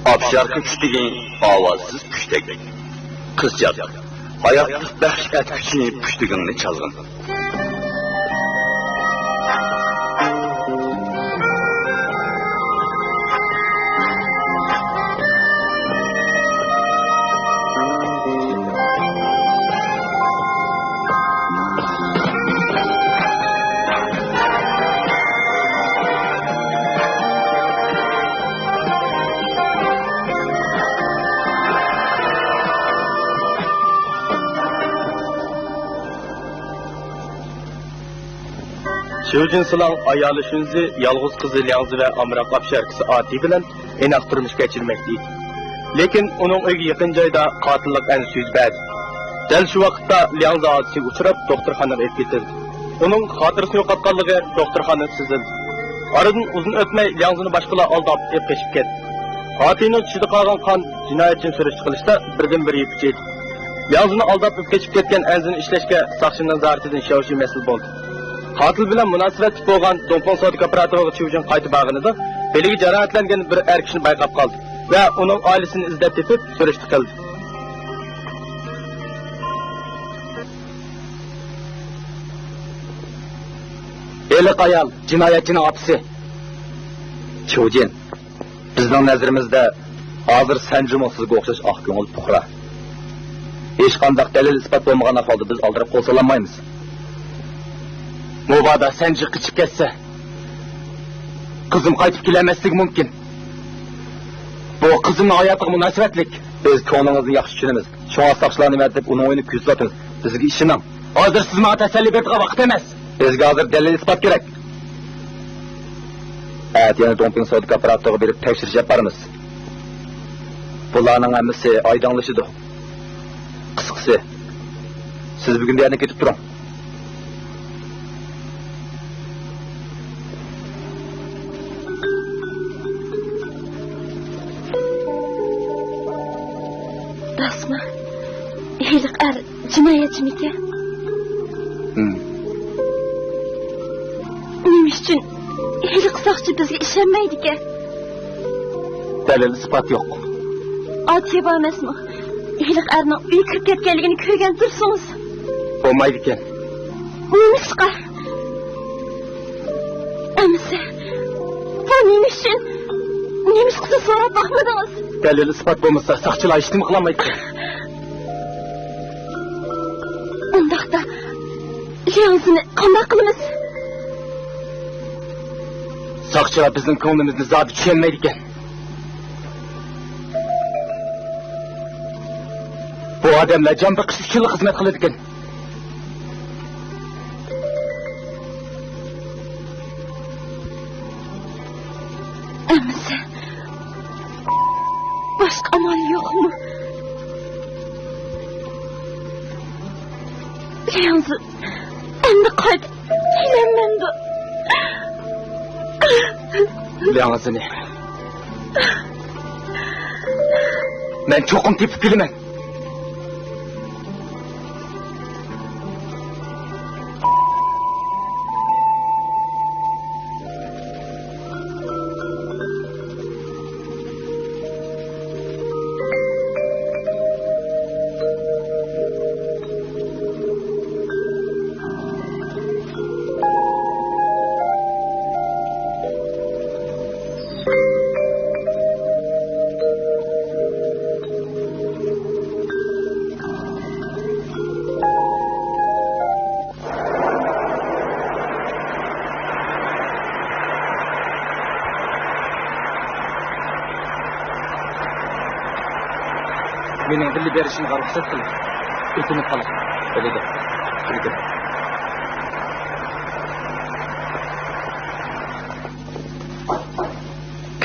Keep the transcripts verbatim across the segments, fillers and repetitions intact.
ئاپشاركا پۈتۈكى ئاۋازسىز پۈتەك. قىزچاق، ھاياتلىق بەخش ئەتكۈچى پۈتۈكۈڭنى چالغىن. شيۇجىن سىلاڭ ئايالى شۇنزى، يالغۇز قىزى لياڭزى ۋە ئامراق ئاپشاركىسى ئاتى بىلەن ئىناق تۇرمۇش كەچۈرمەكتە ئىدى. لېكىن ئۇنىڭ ئۆيىگە يېقىن جايدا قاتىللىق ئەنسىزى يۈز بەردى. دەل شۇ ۋاقىتتا لياڭزى ھادىسىگە ئۇچراپ، دوختۇرخانىغا ئېلىپ كېتىلدى. ئۇنىڭ خاتىرىسىنى يوقاتقانلىقى دوختۇرخانىدا سېزىلدى. ئارىدىن ئۇزۇن ئۆتمەي لياڭزىنى باشقىلار ئالداپ ئېلىپ قېچىپ كەتتى. ئاتىنىڭ چىشىدا قالغان قان جىنايەتچىنى سۈرۈشتە قىلىشتا بىردىنبىر يىپ ئىدى. لياڭزىنى ئالداپ ئېلىپ قېچىپ كەتكەن ئەنزىنى ئىشلەشكە ساقچى نازارىتىدىن شياۋشى مەسئۇل بولدى. قاتىل بىلەن مۇناسىۋەتلىك بولغان دۇڭپىڭ سودا كوپىراتىپىغا چيۇجىن قايتا بارغىنىدا، بېلىگە جاراھەتلەنگەن بىر ئەر كىشىنى بايقاپ قالدى ۋە ئۇنىڭ ئائىلىسىنى ئىزدەپ تېپىپ سۈرۈشتە قىلدى. ھېلىقى ئايال جىنايەتچىنىڭ ئاپىسى. چيۇجىن، بىزنىڭ نەزىرىمىزدە ھازىر سەنجىمۇ سىزگە ئوخشاش ئاق كۆڭۈل پۇقرا. ھېچقانداق دەلىل-ئىسپات بولمىغان ئەھۋالدا بىز ئالدىراپ قول سالالمايمىز. مۇبادا سەنجى قېچىپ كەتسە، قىزىم قايتىپ كېلەلمەسلىكى مۇمكىن. بۇ قىزىمنىڭ ھاياتىغا مۇناسىۋەتلىك. بىز كۆڭلىڭىزنى ياخشى چۈشىنىمىز. شۇڭا ساقچىلارنى ئەۋەتىپ ئۇنىڭ ئۆيىنى كۆزىتىۋاتىمىز. بىزگە ئىشىنىڭ. ھازىر سىز ماڭا تەسەللى بېرىدىغان ۋاقىت ئەمەس. بىزگە ھازىر دەلىل-ئىسپات كېرەك. ئەتە يەنە دۇڭپىڭ سودا كوپىراتىپىغا بېرىپ تەكشۈرۈش ئېلىپ بارىمىز. بۇلارنىڭ ھەممىسى ئايدىڭلىشىدۇ. قىسقىسى، سىز بۈگۈن بۇ يەردىن كېتىپ تۇرۇڭ. راستمۇ؟ ھېلىقى ئەر جىنايەتچىمىكەن؟ ھىم. نېمە ئۈچۈن ھېلىقى ساقچى بىزگە ئىشەنمەيدىكەن؟ دەلىل-ئىسپات يوق. ئاتىيە بار ئەمەسمۇ؟ ھېلىقى ئەرنىڭ ئۆيگە كىرىپ كەتكەنلىكىنى كۆرگەن تۇرسىڭىز. بولمايدىكەن. نېمىشقا؟ ئەمىسە، بۇ نېمە ئۈچۈن؟ نېمىشقا سىز سوراپ باقمىدىڭىز؟ دەلىل-ئىسپات بولمىسا، ساقچىلار ھېچنېمە قىلالمايدىكەن. ئۇنداقتا، لياڭزىنى قانداق قىلىمىز؟ ساقچىلار بىزنىڭ كۆڭلىمىزنى زادى چۈشەنمەيدىكەن. بۇ ئادەملەر جان بېقىش ئۈچۈنلا خىزمەت قىلىدىكەن. ئەمىسە، باشقا ئامال يوقمۇ؟ لياڭزى ئەمدى قايتىپ كېلەلمەمدۇ؟ لياڭزىنى مەن چوقۇم تېپىپ كېلىمەن. مېنىڭ بىللە بېرىشىمغا رۇخسەت قىلىڭ. ئۆتۈنۈپ قالاي. بولىدۇ. كىرگىن.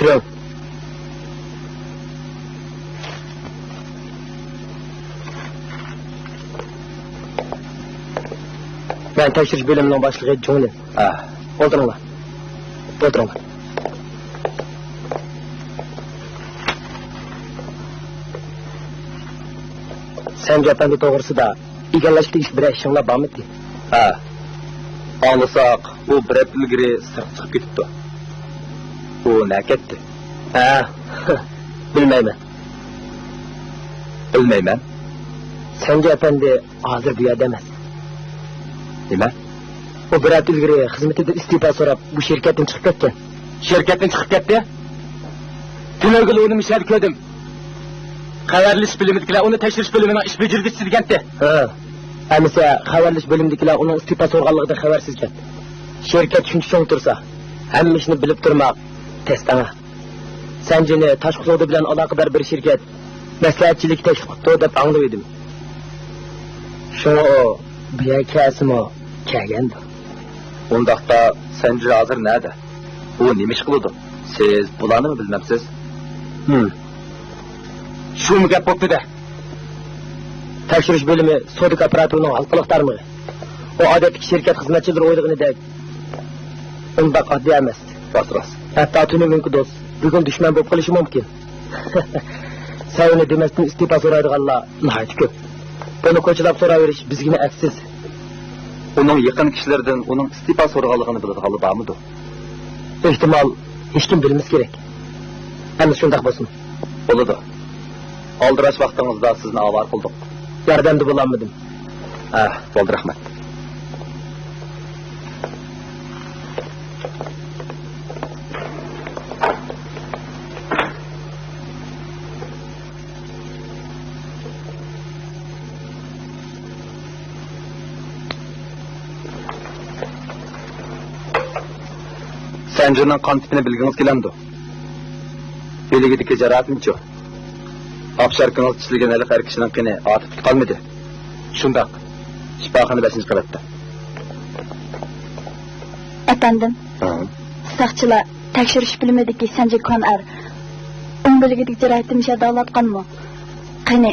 كىرىڭ. مەن تەكشۈرۈش بۆلۈمىنىڭ باشلىقى جۇڭلىن. ھە. ئولتۇرۇڭلار. ئولتۇرۇڭلار. سەنجى ئەپەندى توغرىسىدا ئىگىلەشكە تېگىشلىك بىرەر ئىشىڭلار بارمىدى؟ ھە. ئاڭلىساق، ئۇ بىر ھەپتە ئىلگىرى سىرتقا چىقىپ كېتىپتۇ. ئۇ نەگە كەتتى؟ ھە، بىلمەيمەن. بىلمەيمەن؟ سەنجى ئەپەندى ھازىر بۇ يەردە ئەمەس. نېمە؟ ئۇ بىر ھەپتە ئىلگىرى خىزمىتىدىن ئىستېپا سوراپ، بۇ شىركەتتىن چىقىپ كەتكەن. شىركەتتىن چىقىپ كەتتى؟ تۈنۈگۈن ئۇنى مۇشۇ يەردە كۆردۈم. خەۋەرلىشىش بۆلۈمىدىكىلەر ئۇنى تەكشۈرۈش بۆلۈمىنىڭ ئىش بېجىرگۈچىسى دېگەنتى. ھە. ئەمىسە خەۋەرلىشىش بۆلۈمىدىكىلەر ئۇنىڭ ئىستېپا سورىغانلىقىدىن خەۋەرسىزكەن. شىركەت شۇنچە چوڭ تۇرسا، ھەممە ئىشنى بىلىپ تۇرماق تەس دەڭە. سەنجىنى تاشقى سودا بىلەن ئالاقىدار بىر شىركەت مەسلىھەتچىلىككە تەكلىپ قىپتۇ دەپ ئاڭلىۋىدىم. شۇڭا ئۇ بۇ يەرگە كەلسىمۇ كەلگەندۇ. ئۇنداقتا سەنجى ھازىر نەدە؟ ئۇ نېمە ئىش قىلىدۇ؟ سىز بۇلارنىمۇ بىلمەمسىز؟ ھىم. شۇمۇ گەپ بوپتۇ-دە. تەكشۈرۈش بۆلۈمى سودا كوپىراتىپىنىڭ ھالقىلىق تارمىقى. ئۇ ئادەتتىكى شىركەت خىزمەتچىلىرى ئويلىغىنىدەك ئۇنداق ئاددىي ئەمەس. راست، راست. ھەتتا تۈنۈگۈنكى دوست، بۈگۈن دۈشمەن بولۇپ قېلىشى مۇمكىن. سەۋەبىنى دېمەستىن ئىستېپا سورايدىغانلار ناھايىتى كۆپ. بۇنى كوچىلاپ سوراۋېرىش بىزگىمۇ ھەقسىز. ئۇنىڭ يېقىن كىشىلىرىدىن ئۇنىڭ ئىستېپا سورىغانلىقىنى بىلىدىغانلار بارمىدۇ؟ ئېھتىمال، ھېچكىم بىلمىسە كېرەك. ئەمدى شۇنداق بولسۇن. بولىدۇ. ئالدىراش ۋاقتىڭىزدا سىزنى ئاۋارە قىلدۇق. ياردەمدە بولالمىدىم. ھە، بولدى، رەھمەت. سەنجىنىڭ قان تىپىنى بىلگىڭىز كېلەمدۇ؟ بىلىكىدىكى جاراھەتنىچۇ؟ ئاپشاركىڭىز چىشلىگەن ھېلىقى ئەر كىشىنىڭ قېنى ئارتۇقچە قالمىدى. شۇنداق. شىپاخانا بەشىنچى قەۋەتتە. ئەپەندىم، ھە؟ ساقچىلار تەكشۈرۈش بۆلۈمىدىكى سەنجى كونا ئەر ئوڭ بىلىكىدىكى جاراھىتىنى مۇشۇ يەردە داۋالاتقانمۇ؟ قېنى،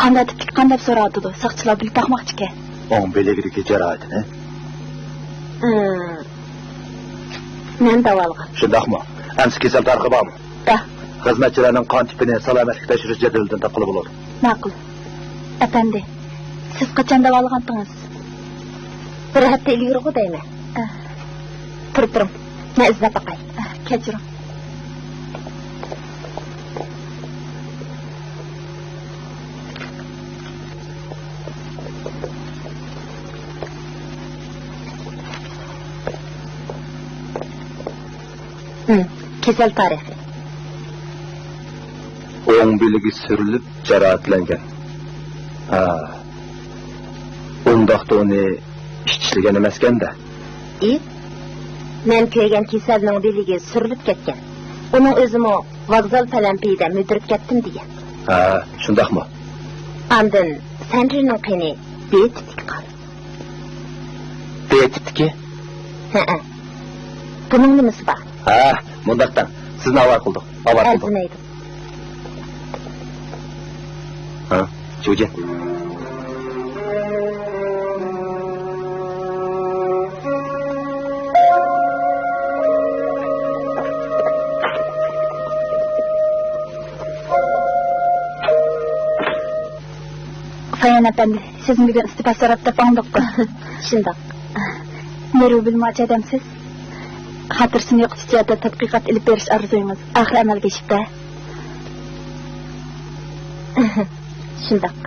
قانداق تىپتىكى قان دەپ سوراۋاتىدۇ. ساقچىلار بىلىپ باقماقچىكەن. ئوڭ بىلىكىدىكى جاراھىتىنى؟ ھىم. مەن داۋالىغان. شۇنداقمۇ؟ ئەمسە كېسەل تارىخى بارمۇ؟ بار. خىزمەتچىلەرنىڭ قان تىپىنى سالامەتلىك تەكشۈرۈش جەدۋىلىدىن تاپقىلى بولىدۇ. ماقۇل. ئەپەندى، سىز قاچان داۋالىغانتىڭىز؟ بىر ھەپتە ئىلگىرىغۇ دەيمەن. ئە. تۇرۇپ تۇرۇڭ. مەن ئىزدەپ باقاي. ئە، كەچۈرۈڭ. ھىم، كېسەل تارىخى. ئوڭ بىلىكى سۈرۈلۈپ جاراھەتلەنگەن. ھا. ئۇنداقتا ئۇنى ئىت چىشلىگەن ئەمەسكەن-دە. ئىت؟ مەن كۆرگەن كېسەلنىڭ بىلىكى سۈرۈلۈپ كەتكەن. ئۇنىڭ ئۆزىمۇ ۋوگزال پەلەمپىيىدە مۈدۈرۈپ كەتتىم دېگەن. ھا، شۇنداقمۇ؟ ئاندىن سەنجىنىڭ قېنى بې تىپتىكى قان. بې تىپتىكى؟ ھەئە. بۇنىڭ نېمىسى بار؟ ھە، مۇنداق دەڭ. سىزنى ئاۋارە قىلدۇق. ئاۋارە قىلدۇق. ئەرزىمەيدۇ. ھە، چۇجىن. سايان ئەپەندى، سىزنى بۈگۈن ئىستېپا سوراپ دەپ ئاڭلىدۇق. شۇنداق. نېرۋا بىلىمچى ئادەمسىز. خاتىرىسىنى يوقىتىش جەھەتتە تەتقىقات ئېلىپ بېرىش ئارزۇيىڭىز ئاخىرى ئەمەلگە ئېشىپتۇ. شۇنداق.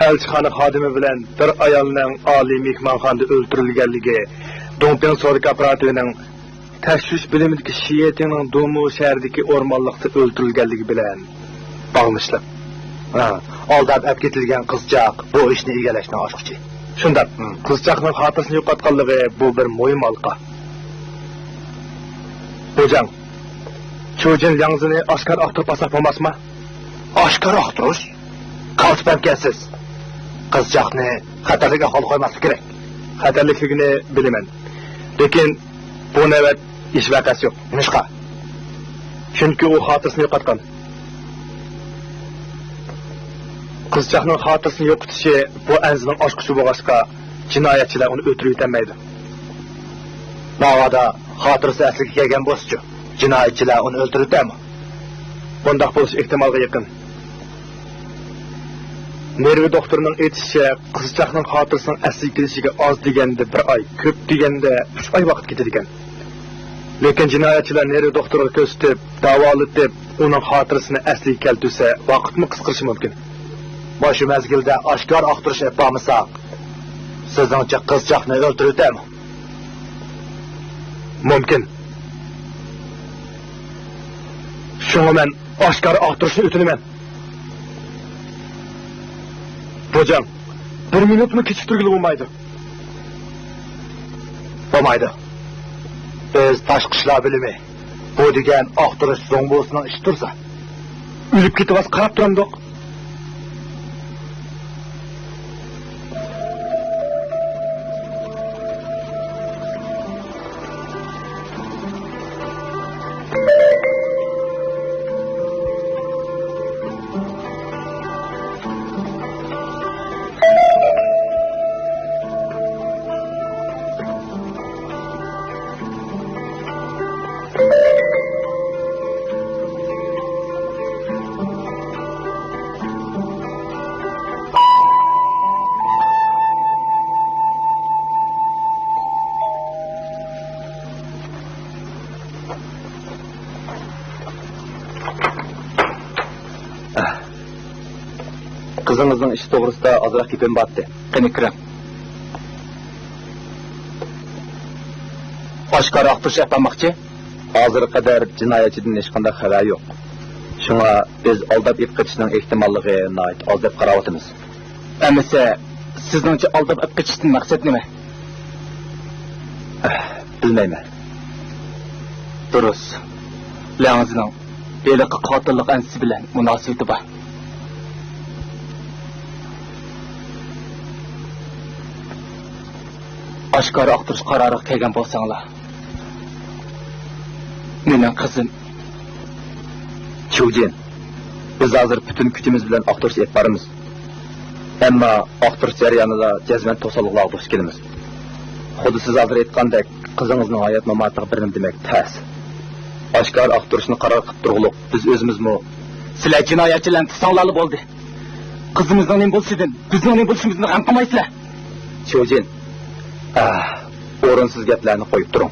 ئەلچىخانا خادىمى بىلەن بىر ئايالنىڭ ئالىي مېھمانخانىدا ئۆلتۈرۈلگەنلىكى، دۇڭپىڭ سودا كوپىراتىپىنىڭ تەكشۈرۈش بۆلۈمىدىكى شى يېتىڭنىڭ دۇمۇ شەھىرىدىكى ئورمانلىقتا ئۆلتۈرۈلگەنلىكى بىلەن باغلىنىشلىق. ھە، ئالداپ ئەپ كېتىلگەن قىزچاق بۇ ئىشنى ئىگىلەشنىڭ ئاچقۇچى. شۇنداق. ھىم. قىزچاقنىڭ خاتىرىسىنى يوقاتقانلىقى بۇ بىر مۇھىم ھالقا. بۇجاڭ، چۇجىن لياڭزىنى ئاشكارا ئاختۇرۇپ ئالساق بولماسمۇ؟ ئاشكارا ئاختۇرۇش؟ كالتە پەمكەنسىز. قىزچاقنى خەتەرلىك ئەھۋالدا قويماسلىق كېرەك. خەتەرلىكلىكىنى بىلىمەن. لېكىن بۇ نۆۋەت ھېچ ۋەقەسى يوق. نېمىشقا؟ چۈنكى ئۇ خاتىرىسىنى يوقاتقان. قىزچاقنىڭ خاتىرىسىنى يوقىتىشى بۇ ئەنزىنىڭ ئاچقۇچى بولغاچقا، جىنايەتچىلەر ئۇنى ئۆلتۈرۈۋېتەلمەيدۇ. ناۋادا خاتىرىسى ئەسلىگە كەلگەن بولسىچۇ؟ جىنايەتچىلەر ئۇنى ئۆلتۈرۈپتىمۇ؟ بۇنداق بولۇش ئېھتىمالغا يېقىن. نېرۋا دوختۇرىنىڭ ئېيتىشىچە، قىزچاقنىڭ خاتىرىسىنىڭ ئەسلىگە كېلىشىگە ئاز دېگەندە بىر ئاي، كۆپ دېگەندە ئۈچ ئاي ۋاقىت كېتىدىكەن. لېكىن جىنايەتچىلەر نېرۋا دوختۇرىغا كۆرسىتىپ، داۋالىتىپ، ئۇنىڭ خاتىرىسىنى ئەسلىگە كەلتۈرسە، ۋاقىتمۇ قىسقىرىشى مۇمكىن. مۇشۇ مەزگىلدە ئاشكارا ئاختۇرۇش ئېلىپ بارمىساق، سىزنىڭچە قىزچاقنى ئۆلتۈرۈۋېتەرمۇ؟ مۇمكىن. شۇڭا مەن ئاشكارا ئاختۇرۇشنى ئۆتۈنىمەن. بۇ جەڭ بىر مىنۇتمۇ كېچىكتۈرگىلى بولمايدۇ. بولمايدۇ. بىز تاشقى ئىشلار بۆلۈمى. بۇ دېگەن ئاختۇرۇش زوڭبۇسىنىڭ ئىشى تۇرسا. ئۆلۈپ كېتىۋاتسا قاراپ تۇرامدۇق؟ قىزىڭىزنىڭ ئىشى توغرىسىدا ئازراق گېپىم بارتتى. قېنى، كىرىڭ. ئاشكارا ئاختۇرۇش ئېلىپ بارماقچى؟ ھازىرغا قەدەر جىنايەتچىدىن ھېچقانداق خەۋەر يوق. شۇڭا بىز ئالداپ ئېلىپ قېچىشنىڭ ئېھتىماللىقى ناھايىتى ئاز دەپ قاراۋاتىمىز. ئەمىسە، سىزنىڭچە ئالداپ ئېلىپ قېچىشتىن مەقسەت نېمە؟ بىلمەيمەن. دۇرۇس. لياڭزىنىڭ ھېلىقى قاتىللىق ئەنسىزى بىلەن مۇناسىۋىتى بار. ئاشكارا ئاختۇرۇش قارارىغا كەلگەن بولساڭلار، مېنىڭ قىزىم. چيۇجىن، بىز ھازىر پۈتۈن كۈچىمىز بىلەن ئاختۇرۇش ئېلىپ بارىمىز. ئەمما ئاختۇرۇش جەريانىدا جەزمەن توسالغۇلارغا دۇچ كېلىمىز. خۇددى سىز ھازىر ئېيتقاندەك، قىزىڭىزنىڭ ھايات-ماماتىغا بىر نېمە دېمەك تەس. ئاشكارا ئاختۇرۇشنى قارار قىلىپ تۇرغۇلۇق، بىز ئۆزىمىزمۇ. سىلەر جىنايەتچىلەرنى تۇتساڭلارلا بولدى. قىزىمىزنىڭ نېمە بولۇشىدىن، بىزنىڭ نېمە بولۇشىمىزدىن غەم قىلمايسىلەر. چيۇجىن، ئاھ، ئورۇنسىز گەپلەرنى قويۇپ تۇرۇڭ.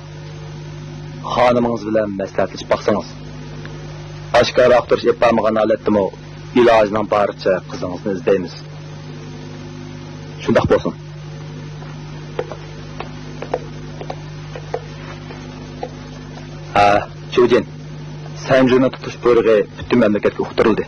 خانىمىڭىز بىلەن مەسلىھەتلىشىپ باقسىڭىز. ئاشكارا ئاختۇرۇش ئېلىپ بارمىغان ھالەتتىمۇ ئىلاجىنىڭ بارىچە قىزىڭىزنى ئىزدەيمىز. شۇنداق بولسۇن. ھە، چيۇجىن، سەنجۇنى تۇتۇش بۇيرۇقى پۈتۈن مەملىكەتكە ئۇقتۇرۇلدى.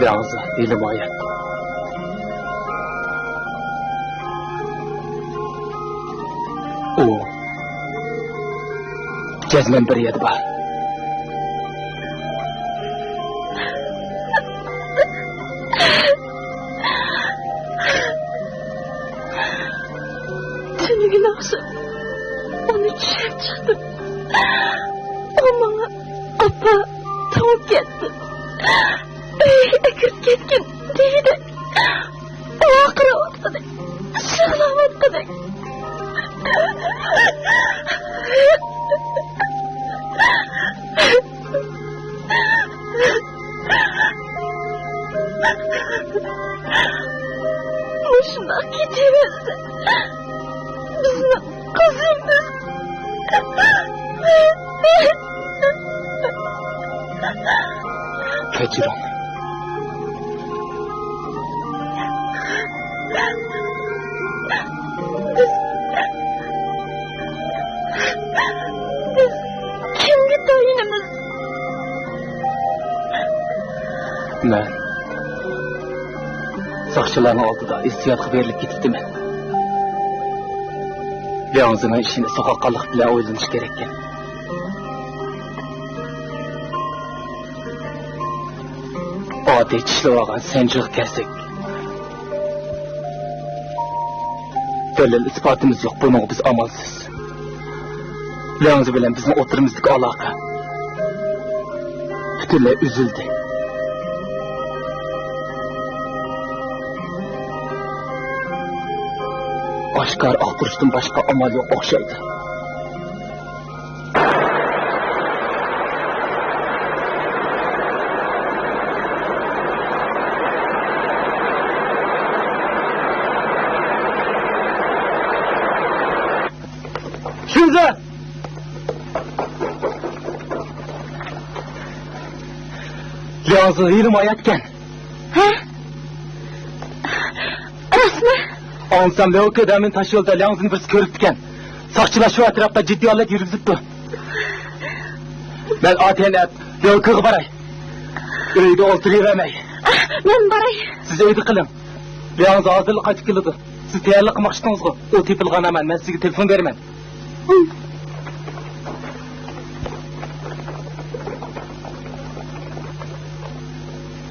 لياڭزى ھېلىمۇ ھايات. ئۇ جەزمەن بىر يەردە بار. تۈنۈگۈن ئاخشام ئۇنى چۈشۈرۈپ چىقتىم. ئۇ ماڭا، «ئاپا، توڭۇپ كەتتىم. ئۆيگە ئەكىرىپ كەتكىن» دېدى. ۋارقىراۋاتقۇدەك، يىغلاۋاتقۇدەك. مۇشۇنداق كېتىۋەرسە، بىزنىڭ قىزىمىز. كەچۈرۈڭ. بىز، بىز كىمگە تايىنىمىز؟ مەن ساقچىلارنىڭ ئالدىدا ھېسسىياتقا بېرىلىپ كېتىپتىمەن. لياڭزىنىڭ ئىشىنى سوغۇققانلىق بىلەن ئويلىنىش كېرەككەن. ئادەتتە ئىشلەۋالغان سەنجۇغا كەلسەك، دەلىل-ئىسپاتىمىز يوق، بۇنىڭغا بىز ئامالسىز. لياڭزى بىلەن بىزنىڭ ئوتتۇرىمىزدىكى ئالاقە پۈتۈنلەي ئۈزۈلدى. ئاشكارا ئاختۇرۇشتىن باشقا ئامال يوق ئوخشايدۇ. شۇنزى! لياڭزى ھېلىمۇ ھاياتكەن. ھە؟ راستمۇ؟ ئاڭلىسام، لياۋكې دەمىن تاش يولدا لياڭزىنى بىرسى كۆرۈپتىكەن. ساقچىلار شۇ ئەتراپتا جىددىي ھالەت يۈرگۈزۈپتۇ. مەن ئاتەن ئەپ، لياۋكېغا باراي. ئۆيدە ئولتۇرۇۋەرمەي. ئاھ، مەن باراي. سىز ئۆيدە قېلىڭ. لياڭزى ھازىرلا قايتىپ كېلىدۇ. سىز تەييارلىق قىلماقچىدىڭىزغۇ؟ ئۇ تېپىلغان ھامان مەن سىزگە تېلېفون بېرىمەن.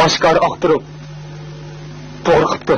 ئاشكارا ئاختۇرۇپ، توغرا قىپتۇ.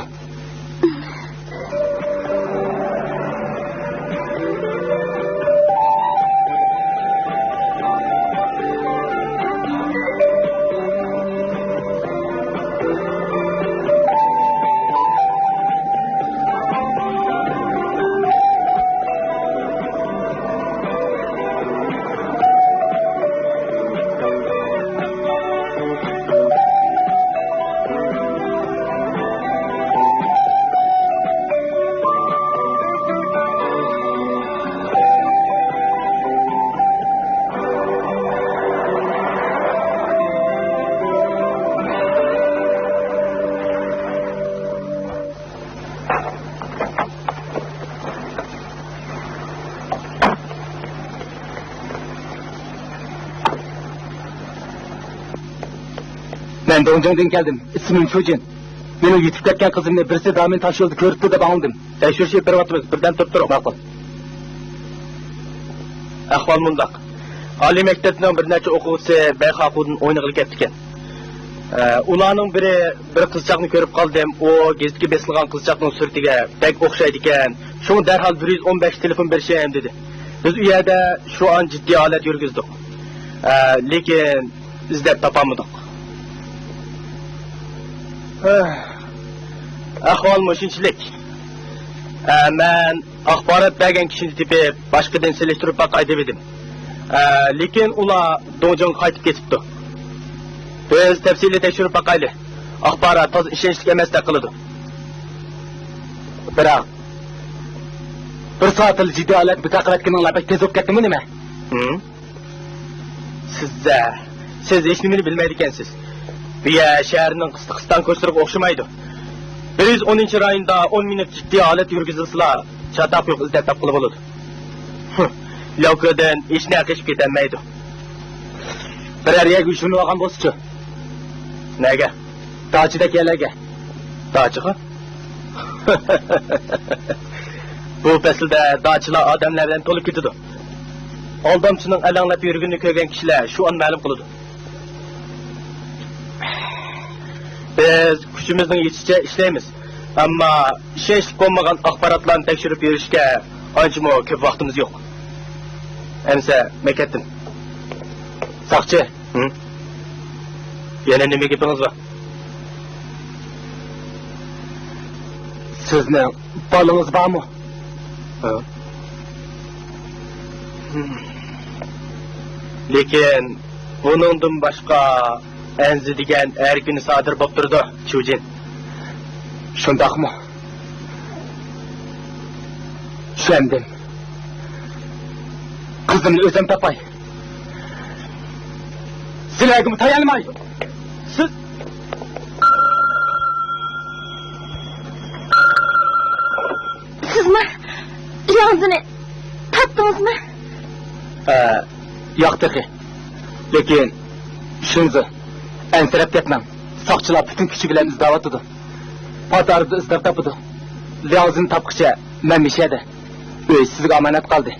مەن دۇڭجۇڭدىن كەلدىم. ئىسمىم شۇجىن. مېنىڭ يىتىپ كەتكەن قىزىمنى بىرسى دامىن تاش يولدا كۆرۈپتۇ دەپ ئاڭلىدىم. تەكشۈرۈش ئېلىپ بېرىۋاتىمىز. بىردەم تۇرۇپ تۇرۇڭ. ماقۇل. ئەھۋال مۇنداق. ئالىي مەكتەپنىڭ بىر نەچچە ئوقۇغۇچىسى بەيخاقۇدىن ئوينىغىلى كەپتىكەن. ئە، ئۇلارنىڭ بىرى بىر قىزچاقنى كۆرۈپ قالدىم. ئۇ گېزىتكە بېسىلغان قىزچاقنىڭ سۈرىتىگە بەك ئوخشايدىكەن. شۇڭا دەرھال بىر يۈز ئون بەشكە تېلېفون بېرىشىم دېدى. بىز ئۇ يەردە شۇ ئان جىددىي ھالەت يۈرگۈزدۇق. ئە، لېكىن ئىزدەپ تاپالمىدۇق. ئەھۋال مۇشۇنچىلىك. ئە، مەن ئاخبارات بەرگەن كىشىنى تېپىپ، باشقىدىن سېلىشتۇرۇپ باقاي دېۋىدىم. ئە، لېكىن ئۇلار دۇڭجۇڭغا قايتىپ كېتىپتۇ. بىز تەپسىلىي تەكشۈرۈپ باقايلى. ئاخبارات تازا ئىشەنچلىك ئەمەستەك قىلىدۇ. بىراق، بىر سائەتلا جىددىي ھالەتنى بىكار قىلىۋەتكىنىڭلار بەك تېز بولۇپ كەتتىمۇ نېمە؟ ھىم؟ سىز، سىز ھېچنېمىنى بىلمەيدىكەنسىز. بۇ يەر شەھەرنىڭ قىستاق-قىستاڭ كوچىلىرىغا ئوخشىمايدۇ. بىر يۈز ئونىنچى رايوندا ئون مىنۇت جىددىي ھالەت يۈرگۈزۈلسىلا، چاتاق يوق ئىزدەپ تاپقىلى بولىدۇ. ھىم، لياۋكېدىن ھېچنەگە قېچىپ كېتەلمەيدۇ. بىرەر يەرگە يوشۇرۇنۇۋالغان بولسىچۇ؟ نەگە؟ داچىدەك يەرلەرگە. داچىغا؟ بۇ پەسىلدە داچىلار ئادەملەر بىلەن تولۇپ كېتىدۇ. ئالدامچىنىڭ ئەلەڭلەپ يۈرگىنىنى كۆرگەن كىشىلەر شۇ ئان مەلۇم قىلىدۇ. بىز كۈچىمىزنىڭ يېتىشىچە ئىشلەيمىز. ئەمما ئىشەنچلىك بولمىغان ئاخباراتلارنى تەكشۈرۈپ يۈرۈشكە ئانچىمۇ كۆپ ۋاقتىمىز يوق. ئەمىسە، مەن كەتتىم. ساقچى! ھىم؟ يەنە نېمە گېپىڭىز بار؟ سىزنىڭ بالىڭىز بارمۇ؟ ھە؟ ھىم. لېكىن بۇنىڭدىن باشقا ئەنزى دېگەن ھەر كۈنى سادىر بولۇپ تۇرىدۇ، چۈجىن. شۇنداقمۇ؟ چۈشەندىم. قىزىمنى ئۆزۈم تاپاي. سىلەرگىمۇ تايانماي. سىز سىزمۇ لياڭزىنى تاپتىڭىزمۇ؟ ئە، ياق تېخى. لېكىن شۇنزى، ئەنسىرەپ كەتمەڭ. ساقچىلار پۈتۈن كۈچى بىلەن ئىزدەۋاتىدۇ. پات ئارىدا ئىزدەپ تاپىدۇ. لياڭزىنى تاپقىچە مەن مۇشۇ يەردە. ئۆي سىزگە ئامانەت قالدى.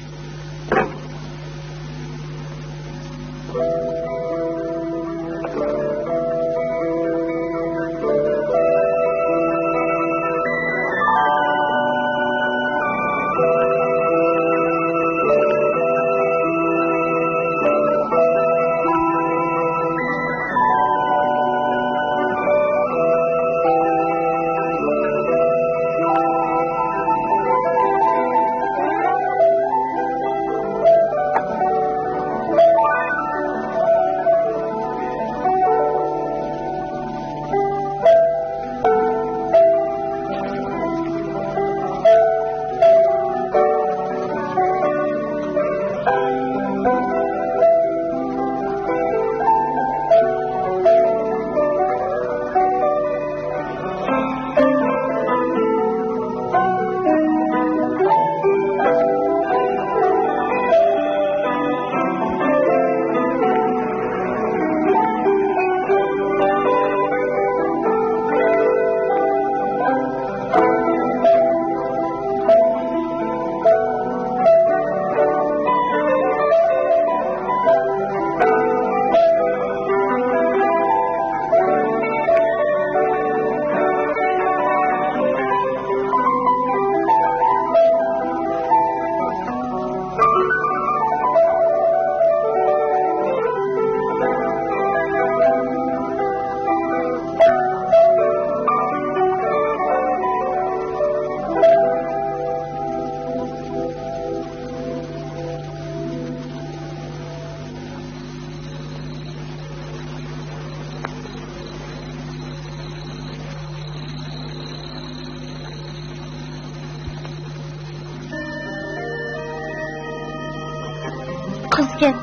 ئىكەن.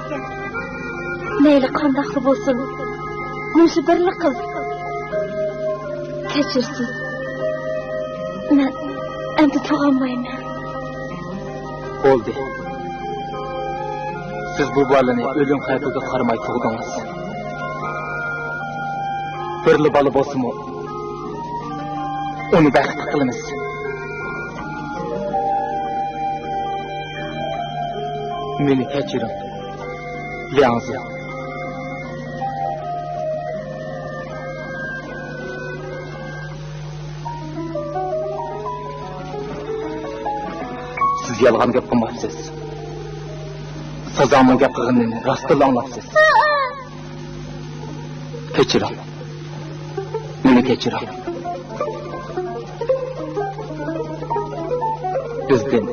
مەيلى قانداقلا بولسۇن، مۇشۇ بىرلا قىز. كەچۈرسۇن. مەن ئەمدى تۇغالمايمەن. بولدى. سىز بۇ بالىنى ئۆلۈم خەۋپىگە قارىماي تۇغدىڭىز. بىرلا بالا بولسىمۇ، ئۇنى بەختلىك قىلىمىز. مېنى كەچۈرۈڭ، لياڭزى. سىز يالغان گەپ قىلماپسىز. سازاڭنىڭ گەپ قىلغىنىنى راستتىنلا ئاڭلاپسىز. كەچۈرۈڭ. مېنى كەچۈرۈڭ. بىزدىن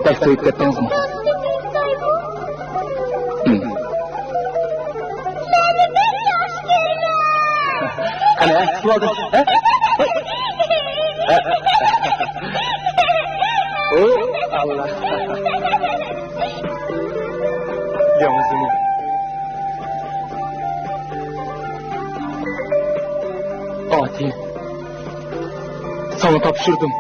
بەك تويۇپ كەتتىڭىزمۇ؟ ھىم. قېنى، ھە، كۈتۈۋالدىم. ھە؟ ھە؟ ئۇ، ئاللا. ياڭزىنى. ئاتى، ساڭا تاپشۇردۇم.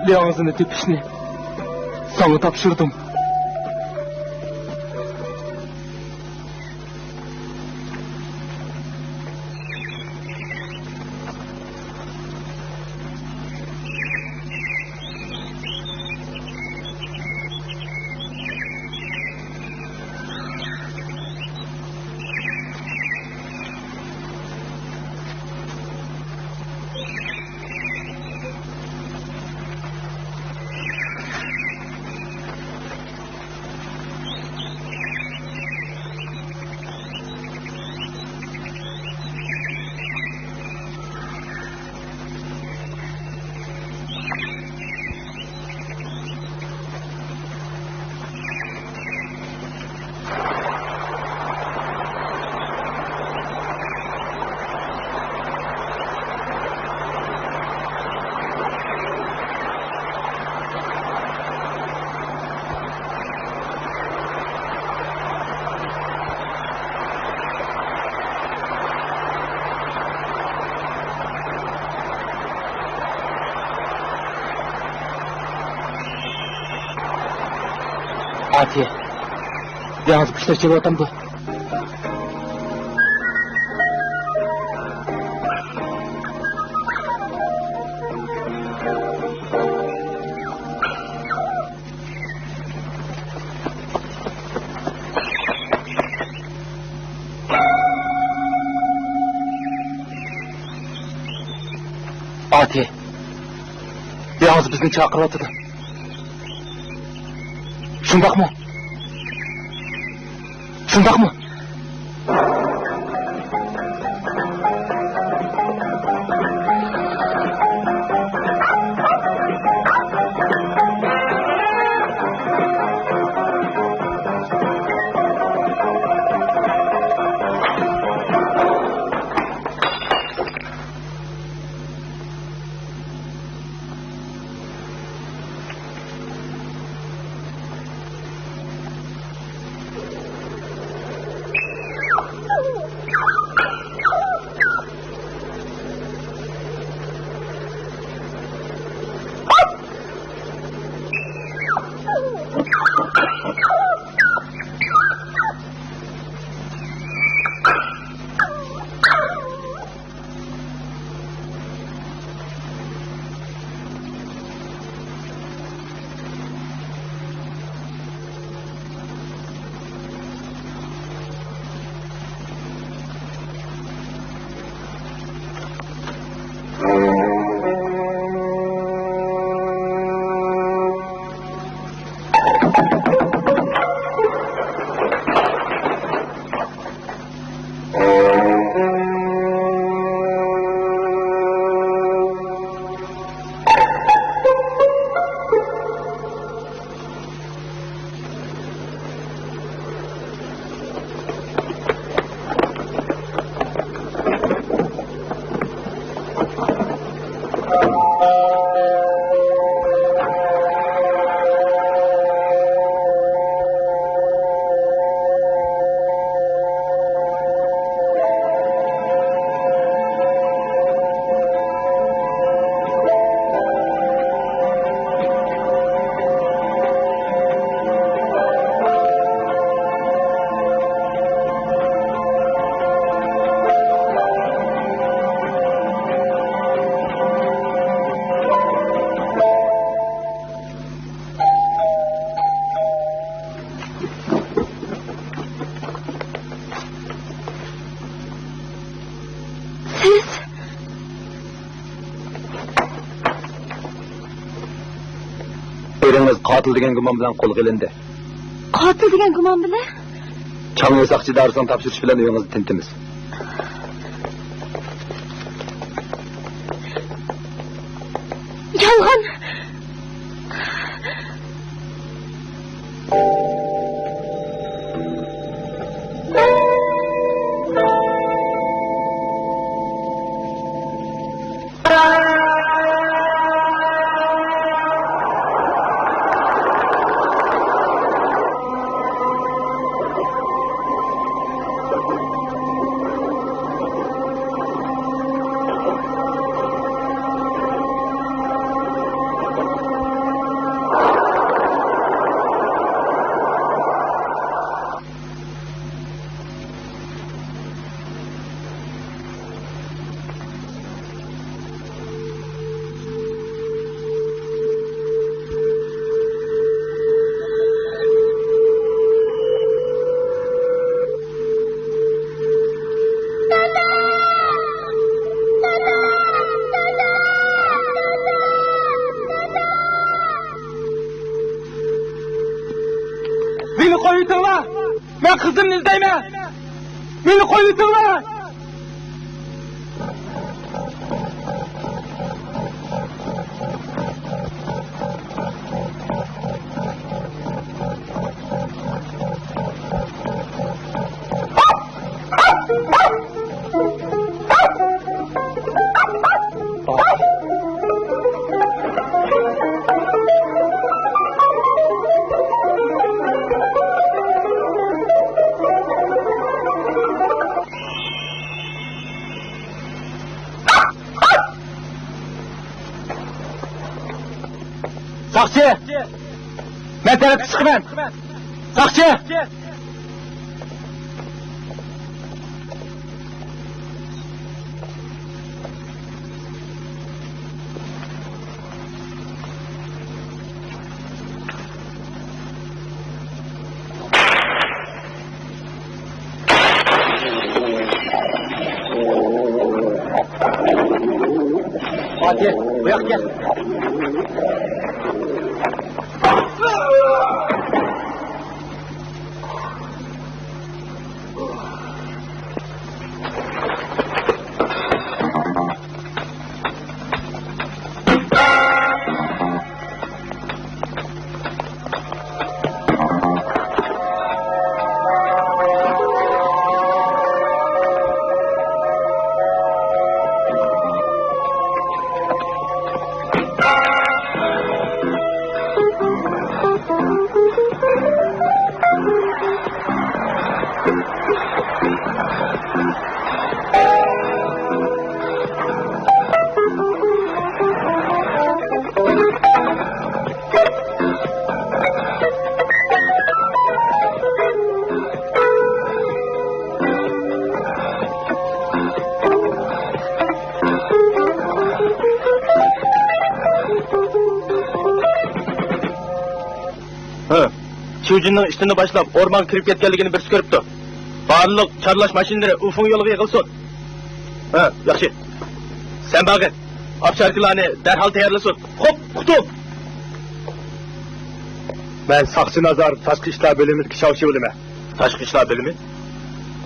لياڭزىنى تېپىشنى ساڭا تاپشۇردۇم. ئاتى، دېڭىز كۈچلۈك چېلىۋاتامدۇ؟ ئاتى، دېڭىز بىزنى چاقىرىۋاتىدۇ. شۇنداقمۇ؟ شۇنداقمۇ؟ ئېرىڭىز قاتىل دېگەن گۇمان بىلەن قولغا ئېلىندى. قاتىل دېگەن گۇمان بىلەن؟ چاڭيۇ ساقچى ئىدارىسىنىڭ تاپشۇرۇشى بىلەن ئۆيىڭىزنى تىنتىمىز. يالغان! مېنى قويۇۋېتىڭلار! مەن قىزىمنى ئىزدەيمەن! مېنى قويۇۋېتىڭلار! ساقچى! مەن تەرەپكە چىقىمەن! ساقچى! فاتىھ، بۇ ياققا كەل. ھە، شۇجىننىڭ ئىشتىنى باشلاپ ئورمانغا كىرىپ كەتكەنلىكىنى بىرسى كۆرۈپتۇ. بارلىق چارلاش ماشىنىلىرى ئۇفۇڭ يولىغا يىغىلسۇن. ھە، ياخشى. سەن بارغىن. ئاپشاركىلارنى دەرھال تەييارلىسۇن. خوپ، قۇتۇم. مەن ساقچى نازار، تاشقى ئىشلار بۆلۈمىدىكى چاۋشى بولىمەن. تاشقى ئىشلار بۆلۈمى؟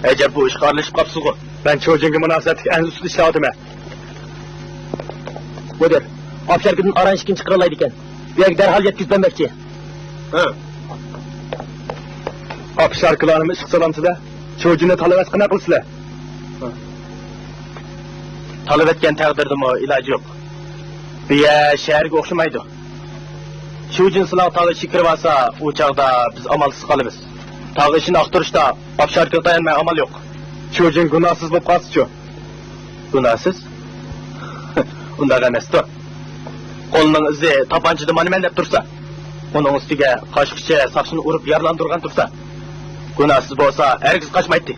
ئەجەب، بۇ ئىشقا ئارىلىشىپ قاپسىزغۇ؟ مەن چوجىنگە مۇناسىۋەتلىك ئەنزۇسىدا ئىشلەۋاتىمەن. مۇدىر، ئاپشاركىدىن ئاران ئىككىنى چىقىرىلايدىكەن. بۇ يەرگە دەرھال يەتكۈزۈپ بەرمەكچى. ھە. ئاپشاركىلارنىمۇ ئىشقا سالامسىلەر؟ چوجىننى تالىۋەتسە قانداق قىلىسىلەر؟ تالىپ ئەتكەن تەقدىردىمۇ ئىلاجى يوق. بۇ يەر شەھەرگە ئوخشىمايدۇ. شۇجىن سىلەڭ تاغ ئىچىگە كىرىۋالسا، ئۇ چاغدا بىز ئامالسىز قالىمىز. تاغ ئىشىنى ئاختۇرۇشتا ئاپشاركىغا تايانماي ئامال يوق. شۇجىن گۇناھسىز بولۇپ قالسىچۇ؟ گۇناھسىز؟ ئۇنداق ئەمەستۇ. قولىنىڭ ئىزى تاپانچىدا مانا مەن دەپ تۇرسا، ئۇنىڭ ئۈستىگە قاچقۇچى ساقچىنى ئۇرۇپ يارىلاندۇرغان تۇرسا، گۇناھسىز بولسا ھەرگىز قاچمايتتى.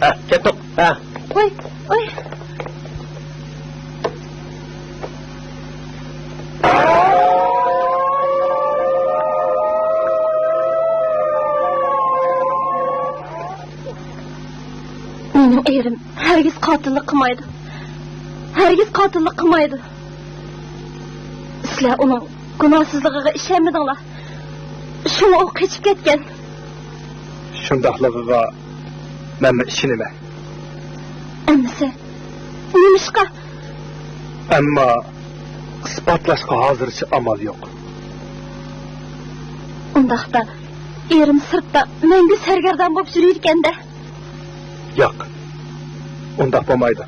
ھە، كەتتۇق. ھە. ۋاي، ۋاي. مېنىڭ ئېرىم ھەرگىز قاتىللىق قىلمايدۇ. ھەرگىز قاتىللىق قىلمايدۇ. سىلەر ئۇنىڭ گۇناھسىزلىقىغا ئىشەنمىدىڭلار. شۇڭا ئۇ قېچىپ كەتكەن. شۇنداقلىقىغا مەنمۇ ئىشىنىمەن. ئەمىسە، نېمىشقا؟ ئەمما ئىسپاتلاشقا ھازىرچە ئامال يوق. ئۇنداقتا، ئېرىم سىرتتا مەڭگۈ سەرگەردان بولۇپ يۈرىدىكەن-دە. ياق، ئۇنداق بولمايدۇ.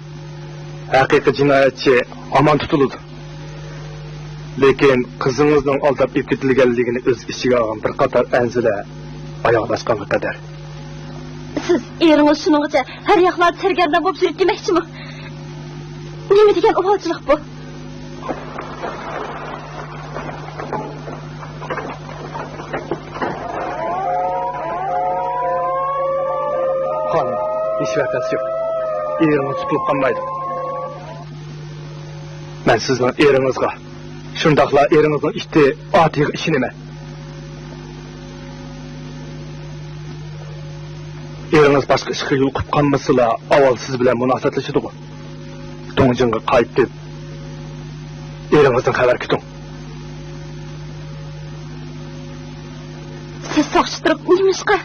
ھەقىقىي جىنايەتچى ھامان تۇتۇلىدۇ. لېكىن قىزىڭىزنىڭ ئالداپ ئېلىپ كېتىلگەنلىكىنى ئۆز ئىچىگە ئالغان بىر قاتار ئەنزىلە ئاياغلاشقانغا قەدەر. سىز ئېرىڭىز شۇنىڭغىچە ھەر ياقلاردا سەرگەردان بولۇپ يۈرۈپ دېمەكچىمۇ؟ نېمە دېگەن ئۇۋالچىلىق بۇ؟ خانىم، ھېچ ۋەقەسى يوق. ئېرىڭىز تۇتۇلۇپ قالمايدۇ. مەن سىزنىڭ ئېرىڭىزغا، شۇنداقلا ئېرىڭىزنىڭ ئىتى ئاتىغا ئىشىنىمەن. ئېرىڭىز باشقا ئىشقا يولۇقۇپ قالمىسىلا، ئاۋۋال سىز بىلەن مۇناسىۋەتلىشىدىغۇ. دۇڭجىڭغا قايتىپ، ئېرىڭىزدىن خەۋەر كۈتۈڭ. سىز ساقچى تۇرۇپ نېمىشقا؟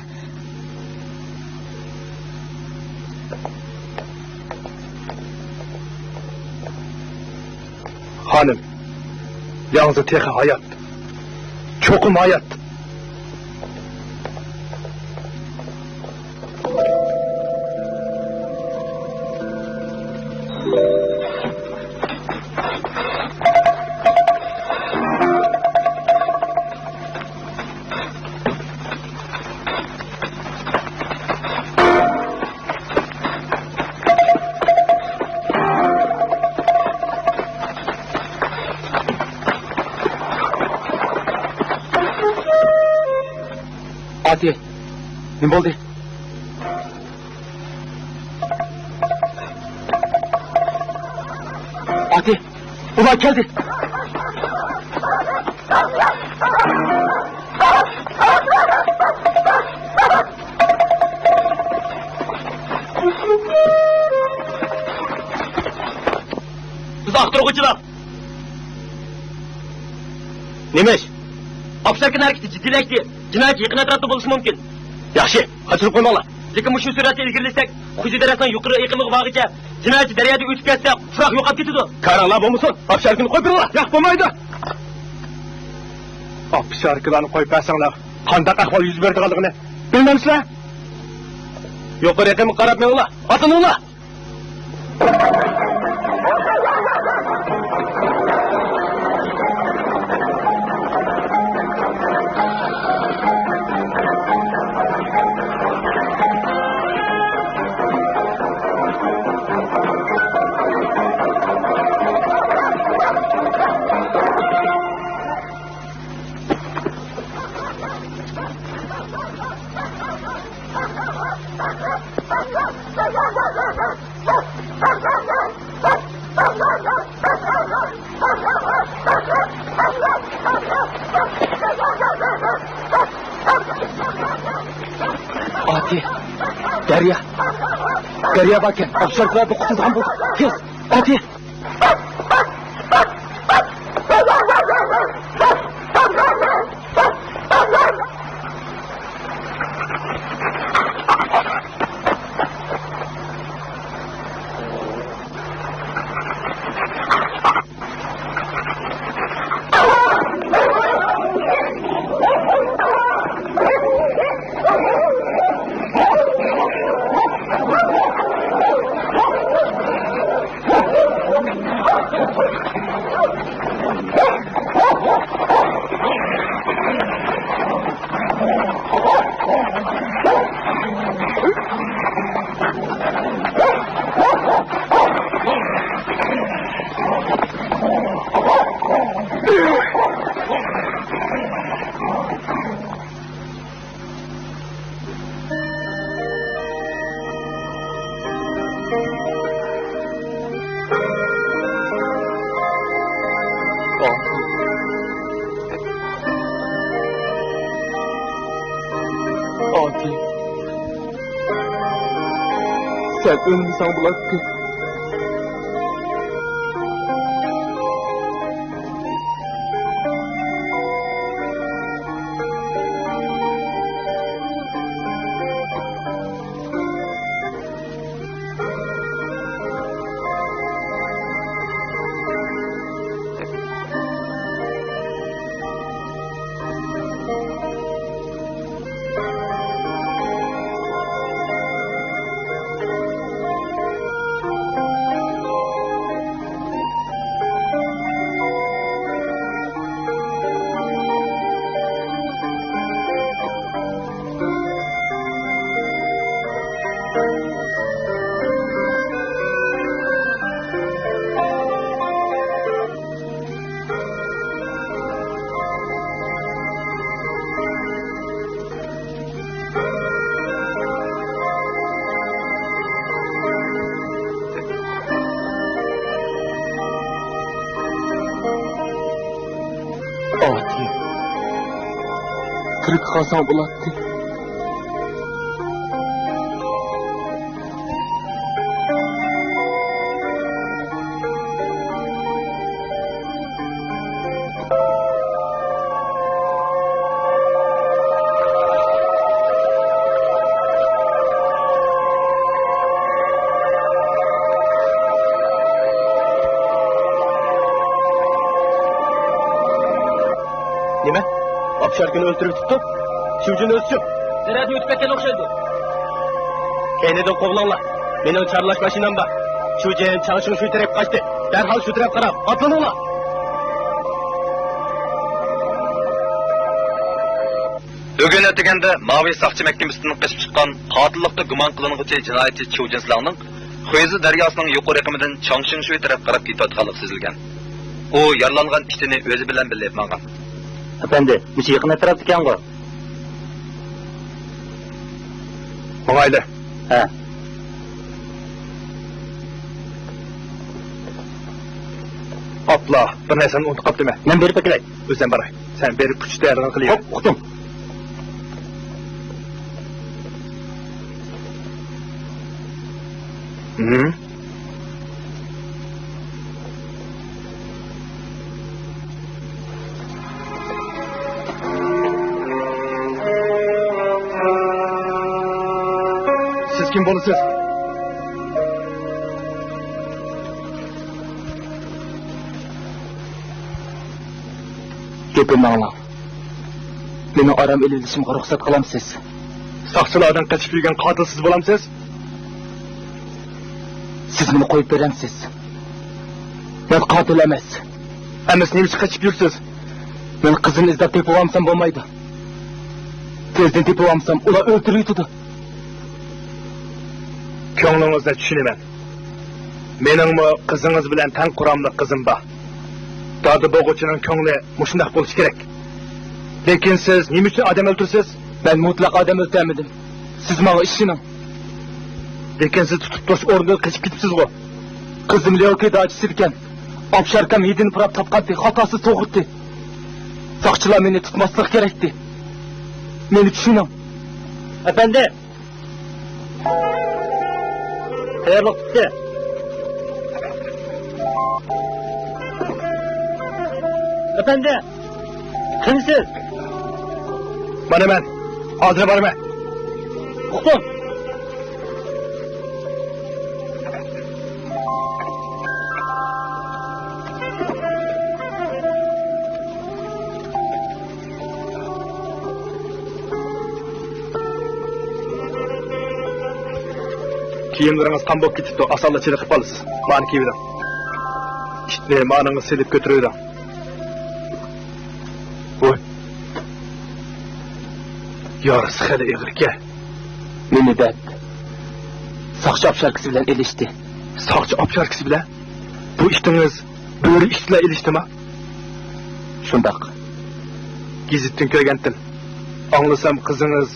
خانىم، ياڭزى تېخى ھايات. چوقۇم ھايات. ئاتى، نېمە بولدى؟ ئاتى، ئۇلار كەلدى. بىز ئاختۇرغۇچىلار. نېمە ئىش؟ ئاپشاركىنىڭ ھەرىكىتى جىددىيلەشتى. جىنايەتچى يېقىن ئەتراپتا بولۇشى مۇمكىن. ياخشى، قاچۇرۇپ قويماڭلار. لېكىن مۇشۇ سۈرئەتتە ئىلگىرىلىسەك، خۇجى دەرياسىنىڭ يۇقىرى ئېقىمىغا بارغىچە جىنايەتچى دەريادىن ئۆتۈپ كەتسە، پۇراق يوقاپ كېتىدۇ. كارىڭلار بولمىسۇن، ئاپشاركىنى قويۇپ بېرىڭلار. ياق، بولمايدۇ. ئاپشاركىلارنى قويۇپ بەرسەڭلار، قانداق ئەھۋال يۈز بېرىدىغانلىقىنى بىلمەمسىلەر؟ يۇقىرى ئېقىمغا قاراپ مېڭىڭلار، ئاتلىنىڭلار! ئاتى، دەريا، دەريا باركەن، ئاپشاركىلاردىن قۇتۇلىدىغان بولدۇق. تېز، ئاتى! ئاتى، سەن ئۆلمىسەڭ بولاتتى. بىرگە قالساڭ بولاتتى. نېمە؟ ئاپشاركىنى ئۆلتۈرۈۋېتىپتۇ. شۇجىن ئۆزىچۇ؟ زىرائەتنى ئۆتۈپ كەتكەن ئوخشايدۇ. كەينىدىن قوغلاڭلار. مېنىڭ چارلاش ماشىنام بار. شۇجىن چاڭشىڭشۇي تەرەپكە قاچتى. دەرھال شۇ تەرەپكە قاراڭ. ئاتلىنىڭلار! بۈگۈن ئەتىگەندە ماۋۇ ساقچى مەھكىمىسىدىن قېچىپ چىققان قاتىللىقتا گۇمان قىلىنغۇچى جىنايەتچى چيۇ جىنسىلەڭنىڭ خۇيزې دەرياسىنىڭ يۇقىرى ئېقىمىدىن چاڭشىڭشۇي تەرەپكە قاراپ كېتىۋاتقانلىقى سېزىلگەن. ئۇ يارىلانغان ئىتىنى ئۆزى بىلەن بىللە ئېلىپ ماڭغان. ئەپەندى، مۇشۇ يېقىن ئەتراپتىكەنغۇ؟ ماڭايلى. ھە. ئاپلا، بىر نەرسىنى ئۇنتۇپ قاپتىمەن. مەن بېرىپ ئەكېلەي. ئۆزۈم باراي. سەن بېرىپ پۇچ تەييارلىقىنى قىلىۋەر. خوپ، ئۇقتۇم. ھىم؟ سىز كىم بولىسىز؟ گېپىمنى ئاڭلاڭ. مېنىڭ ئارام ئېلىۋېلىشىمغا رۇخسەت قىلامسىز؟ ساقچىلاردىن قېچىپ يۈرگەن قاتىل سىز بولامسىز؟ سىز مېنى قويۇپ بېرەمسىز؟ مەن قاتىل ئەمەس. ئەمىسە نېمە ئۈچۈن قېچىپ يۈرسىز؟ مەن قىزىمنى ئىزدەپ تېپىۋالمىسام بولمايدۇ. تېزدىن تېپىۋالمىسام، ئۇلار ئۆلتۈرۈۋېتىدۇ. كۆڭلىڭىزنى چۈشىنىمەن. مېنىڭمۇ قىزىڭىز بىلەن تەڭ قۇراملىق قىزىم بار. دادا بولغۇچىنىڭ كۆڭلى مۇشۇنداق بولۇشى كېرەك. لېكىن سىز نېمە ئۈچۈن ئادەم ئۆلتۈرىسىز؟ مەن مۇتلەق ئادەم ئۆلتۈرمىدىم. سىز ماڭا ئىشىنىڭ. لېكىن سىز تۇتۇپ تۇرۇش ئورنىدىن قېچىپ كېتىپسىزغۇ؟ قىزىم ليوكېي داچىسىدىكەن. ئاپشاركام ھىدىنى پۇراپ تاپقانتى، خاتاسىز توغرىتى. ساقچىلار مېنى تۇتماسلىقى كېرەكتى. مېنى چۈشىنىڭ. ئەپەندى! تەييارلىق پۈتتى. ئەپەندى، قېنى سىز؟ مانا مەن. ھازىر بارىمەن. ئۇقتۇم. كىيىملىرىڭىز قان بولۇپ كېتىپتۇ، ئاسانلا چېلىقىپ قالىسىز. مانى كىيىۋېلىڭ. ئىتنى مانىڭغا سېلىپ كۆتۈرۈۋېلىڭ. ۋوي. يارىسى خېلى ئېغىركەن. نېمە دەپ؟ ساقچى ئاپشاركىسى بىلەن ئېلىشتى. ساقچى ئاپشاركىسى بىلەن؟ بۇ ئىتىڭىز بۆرە ئىت بىلەن ئېلىشتىما؟ شۇنداق. گېزىتتىن كۆرگەنتىم. ئاڭلىسام، قىزىڭىز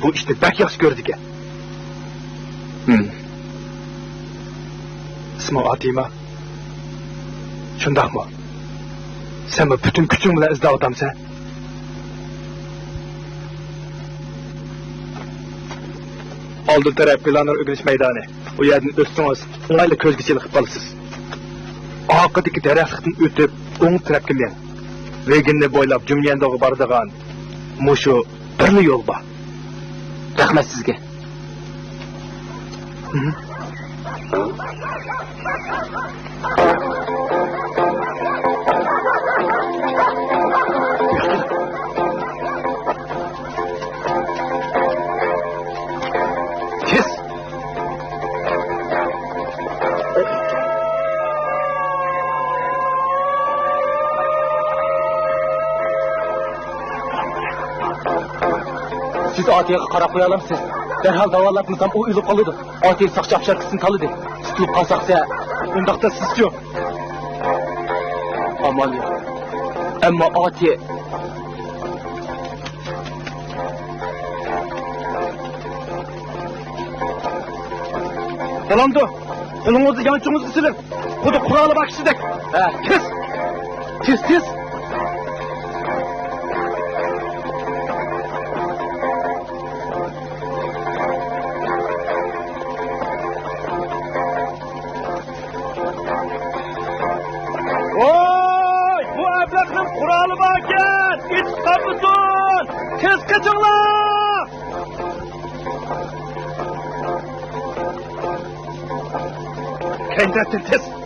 بۇ ئىتنى بەك ياخشى كۆرىدىكەن. ھىم. ئىسمىڭ ئاتىما؟ شۇنداقمۇ؟ سەنمۇ پۈتۈن كۈچۈڭ بىلەن ئىزدەۋاتامسەن؟ ئالدى تەرەپ پىلانېر ئۆگىنىش مەيدانى. ئۇ يەردىن ئۆتسىڭىز، ئوڭايلا كۆزگە چېلىقىپ قالىسىز. ئارقىدىكى دەرەخلىكتىن ئۆتۈپ، ئوڭ تەرەپكە مېڭىڭ. ۋېگىننى بويلاپ جۇميەندوغا بارىدىغان مۇشۇ بىرلا يول بار. رەھمەت سىزگە. تېز! سىز ئاتىغا قاراپ قويالامسىز؟ دەرھال داۋالاتمىسام، ئۇ ئۆلۈپ قالىدۇ. ئاتى ساقچى ئاپشاركىسىنى تالىدى. تۇتۇلۇپ قالساقسە. ئۇنداقتا سىزچۇ؟ ئامال يوق. ئەمما ئاتى. بولامدۇ؟ قولىڭىزنى يانچۇقىڭىزغا سېلىپ، خۇددى قورالى بار كىشىدەك. ھە. تېز! تېز، تېز! تېز قېچىڭلار! كەينى تەرەپتىن تېز!